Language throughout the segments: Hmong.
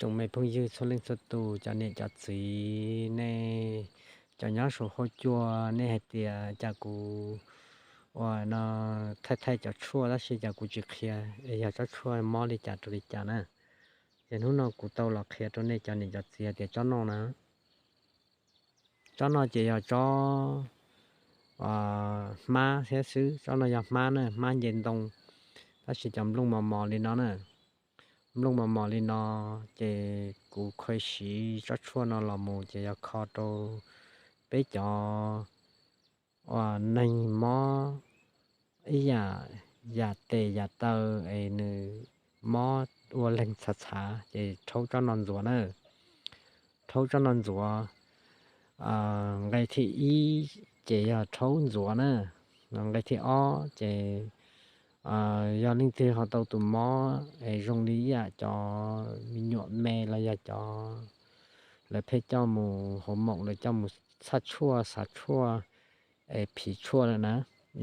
Tsoom me phooj ywg txhua leej txhua tus, cov niam cov txiv, nej cov nyob saum huab cua, nej hais tias cas kuv ua no thaij thaij cov tshuaj tab sis cas kuv tsis qhia es yog tsob tshuaj mob li cas rau li cas na. Ces hnub no kuv tau los qhia rau nej cov niam cov txiv hais tias tsob no na, tsob no ces yog tsob hmab thiab xwb, tsob no yog hmab na, hmab nce ntoo, tab sis cov nplooj mos mos li no na. Nplooj mos mos li no, ces kuv khuv siv tsob tshuaj no los mus ces yog kho rau peb cov uas neeg mob ib yam yam tes yam taw es nws mob ua leeg txhav txhav ces rhaub tsob no ntxuav na. Rhaub tsob no ntxuav, nqe thib ib ces yog rhaub ntxuav na, nqe thib ob ces yog leej twg ho tau tus mob es zoo li ib yam cov me nyuam me los yog cov lawv pheej coj mus hauv moos lawv coj mus txhaj tshuaj xav tshuaj es phiv tshuaj lawm na,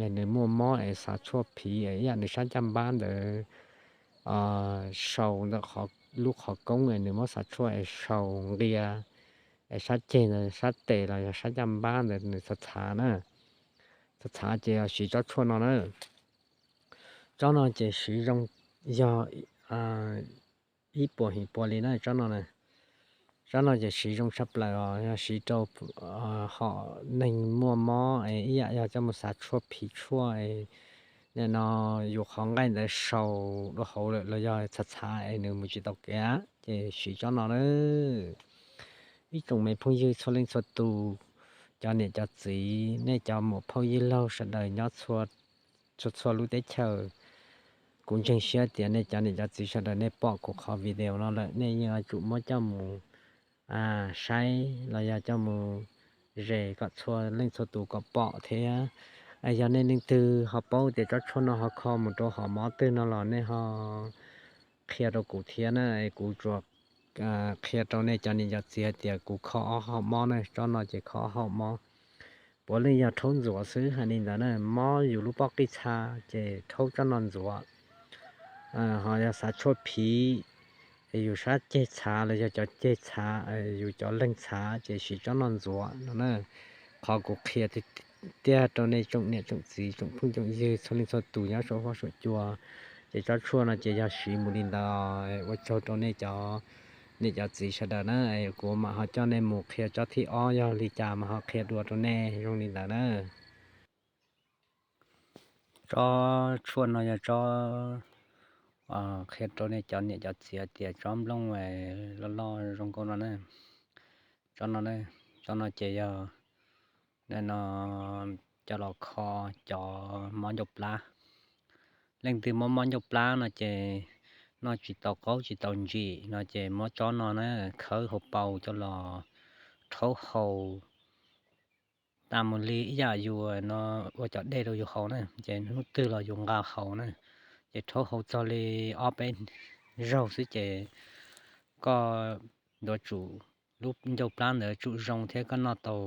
es nws muaj mob es xav tshuaj phiv es ib yam nws sab caj npab ntawd sau ntawm lub qhov koob es nws muab xav tshuaj es sau nqia es sab ceg ntawd sab tes los yog sab caj npab ntawd nws txhav txhav na, txhav txhav ces yog siv tsob tshuaj no na. Tsob no ces siv zoo yog ib puas him puas li na tsob no. Tsob no ces siv zoo tshaj plaws os, yog siv rau hom neeg muaj mob es ib yam yog coj mus xav tshuaj phiv tshuaj es nim no yus qhov nqaij ntawd sau dua hauv lawm los yog txhav txhav es nws mus tsis tau kev ces siv tsob no na. Ib tsoom me phooj ywg txhua leej txhua tus, cov niam cov txiv, nej cov muam phauj yij laug sawv daws nyob txhua txhua lub teb chaws, kuv ntseeg siab tias nej cov niam cov txiv sawv daws nej pom kuv qhov video no lawm nej yeej yuav tsum muab coj mus saib los yog coj mus zes kom txhua leej txhua tus kom pom thiab. Yog nej leej twg ho paub tias tsob tshuaj no ho kho mus rau hom mob twg no los nej ho qhia rau kuv thiab na, kuv tsuas qhia rau nej cov niam cov txiv hais tias kuv kho ob hom mob na, tsob no ces kho ob hom mob. Puav leej yog rhaub ntxuav xwb hais li ntawd na, mob yus lub pob qij txha ces rhaub tsob no ntxuav. Ho yog xav tshuaj phiv, yus sab ceg txhav los yog cov ceg txhav, yus cov leeg txhav ces siv tsob no ntxuav no na. Qhov kuv qhia tiag rau nej tsoom niam tsoom txiv tsoom phooj tsoom ywg txhua leej txhua tus nyob saum huab saum cua, ces tsob tshuaj no ces yog siv mus li ntawd. Ua tsaug rau nej cov niam cov txiv sawv daws na, kuv mam ho coj nej mus qhia tsob thib ob yog li cas mas ho qhia dua rau nej zoo li ntawd na. Tsob tshuaj no yog tsob qhia rau nej cov niam cov txiv tias tsob nplooj loj loj zoo nkauj no na. Tsob no, tsob no ces yog no coj los kho cov mob ncauj plab. Leej twg mob mob ncauj plab no ces noj tsis tau qaub tsis tau ntsim no ces muab tsob no na khawb hauv paus coj los rhaub haus tas mus li ib yam yus no ua cov dej rau yus haus na, ces hnub twg los yus nqa haus na, ces rhaub haus txog li ob peb zaug xwb ces koj yuav tsum, lub ncauj plab ntawd tsum zoo thiab koj noj tau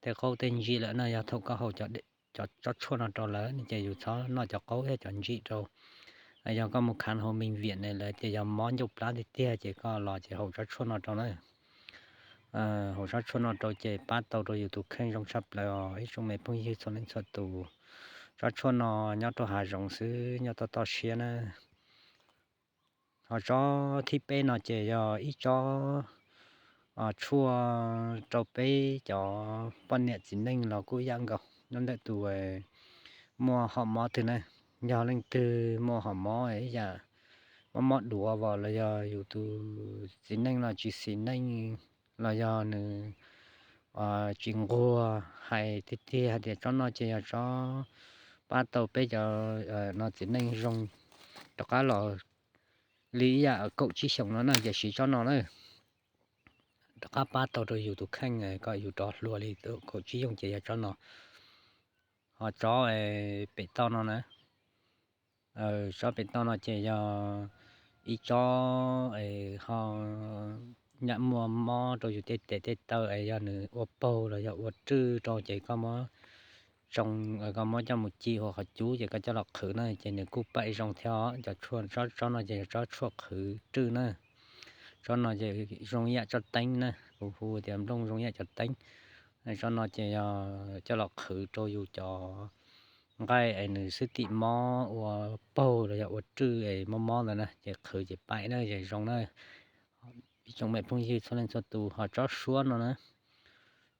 tej qaub tej ntsim lawm no. Yog thaum koj haus cov tsob tshuaj no rau lawm ces yus txhob noj cov qaub thiab cov ntsim rau. Yog koj mus khav hauv me viam ne lawm ces yog mob ncauj plab tiag tiag ces koj los ces haus tsob tshuaj no rau na. Haus tsob tshuaj no rau ces pab tau rau yus tus kheej zoo tshaj plaws os ib tsoom me phooj ywg txhua leej txhua tus. Tsob tshuaj no nyob rau hav zoov xwb, nyob toj toj siab na. Ho tsob thib peb no ces yog ib tsob tshuaj rau peb cov poj niam txiv neej los kuj ib yam nkaus, nyob ntawm tus muaj hom mob twg na. Yog leej twg muaj hom mob ib yam mob mob duav los yog yus tus txiv neej no tsis xis neej los yog nws tsis nquag, hais tiag tiag hais tias tsob no ces yog tsob pab tau peb cov no txiv neej zoo rov qab los li ib yam kaum tsib xyoos no na ces siv tsob no na. Rov qab pab tau rau yus tus kheej kom yus rov hluas li kaum tsib xyoos ces yog tsob no. Ho tsob pem toj no na, tsob pem toj no ces yog ib tsob ho nyam muaj mob rau yus tej tes tej taw es yog nws ua paug los yog ua rwj rau ces koj muab tsoo, koj muab coj mus ci hauv qhov cub ces koj coj los qhwv na ces nws kuj paib zoo thiab os. Cov tsob no ces yog tsob tshuaj qhwv rwj na. Tsob no ces zoo ib yam tsob teeb na, kuv hu tias nplooj zoo ib yam cov teeb. Tsob no ces yog coj los qhwv rau yus cov nqaij es nws xwb tim mob ua paug los yog ua rwj es mob mob ntawd na, ces qhwv ces paim na ces zoo na. Ib tsoom me phooj ywg txhua leej txhua tus, ho tsob suab no na,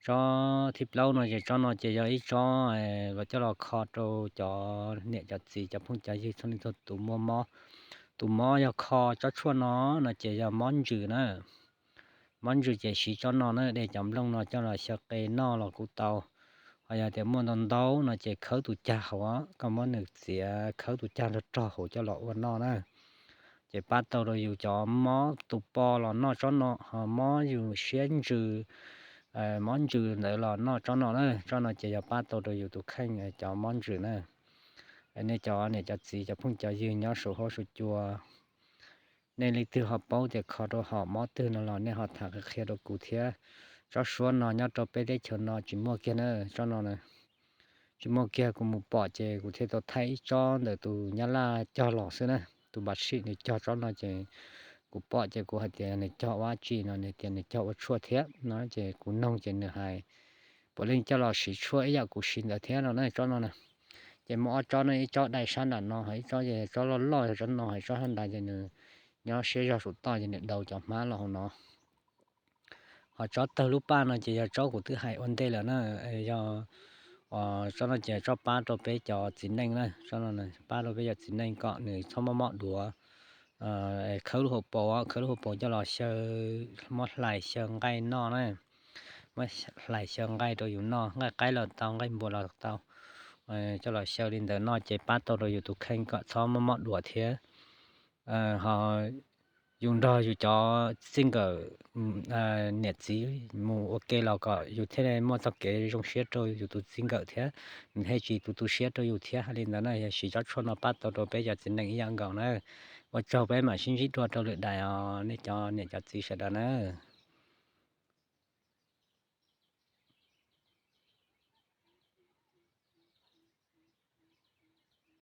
tsob thib plaub no ces tsob no ces yog ib tsob los coj los kho rau cov niam cov txiv cov phooj cov ywg txhua leej txhua tus muaj mob. Tus mob yog kho tsob tshuaj no, no ces yog mob ntsws na. Mob ntsws ces siv tsob no na, de cov nplooj no coj los xyaw qe noj los kuj tau. Ho yog tias muaj ntau ntau no ces khawb tus cag hauv, koj muab nws txiav khawb tus cag nrog rog hauv coj los ua noj na. Ces pab tau rau yus cov mob tus po los noj tsob no, ho mob yus siab ntsws, mob ntsws ntawd los noj tsob no na. Tsob no ces yog pab tau rau yus tus kheej cov mob ntsws na. Nej cov niam cov txiv cov phooj cov ywg nyob saum huab saum cua, nej leej twg ho paub tias kho rau hom mob twg no los nej ho tham qhia qhia rau kuv thiab. Tsob suab no nyob rau peb teb chaws no tsis muaj kiag na, tsob no tsis muaj kiag. Kuv mus pom ces kuv thiaj tau thaij ib tsob ntawm tus nyab laj cog los xwb na. Tus npam sim nws cog tsob no ces kuv pom ces kuv hais tias nws cog ua dab tsi no, nws tias nws cog ua tshuaj thiab no ces kuv noog ces nws hais puav leej coj los siv tshuaj ib yam kuv siv ntawd thiab no na, tsob no na. Ces muaj ob tsob ne, ib tsob dai sab nram no, ho ib tsob ces tsob loj loj yog tsob no, ho ib tsob sab nrad ces nws nyob siab zog saum toj ces nws daus cov hmab los hauv no. Ho tsob tawg lub paj no ces yog tsob kuv twb hais ua ntej lawm na, yog tsob no ces tsob pab rau peb cov txiv neej na, tsob no pab rau peb cov txiv neej kom nws txhob mob mob duav. Khawb lub hauv paus, khawb lub hauv paus coj los xyaw, muab hlais xyaw nqaij noj na, muab hlais xyaw nqaij rau yus noj, nqaij qaib los tau, nqaij npua los tau, coj los xyaw li ntawd noj ces pab tau rau yus tus kheej kom txhob mob mob duav thiab. Ho yus nrog yus cov txij nkawm niam txiv mus ua ke los kom yus thiaj li muaj txoj kev zoo siab rau yus tus txij nkawm thiab, nws thiaj tsis tu tu siab rau yus thiab. Hais li ntawd na, yog siv tsob tshuaj no pab tau rau peb cov txiv neej ib yam nkaus na. Ua tsaug, peb mam sib ntsib dua rau lwm daim os nej cov niam cov txiv sawv daws na.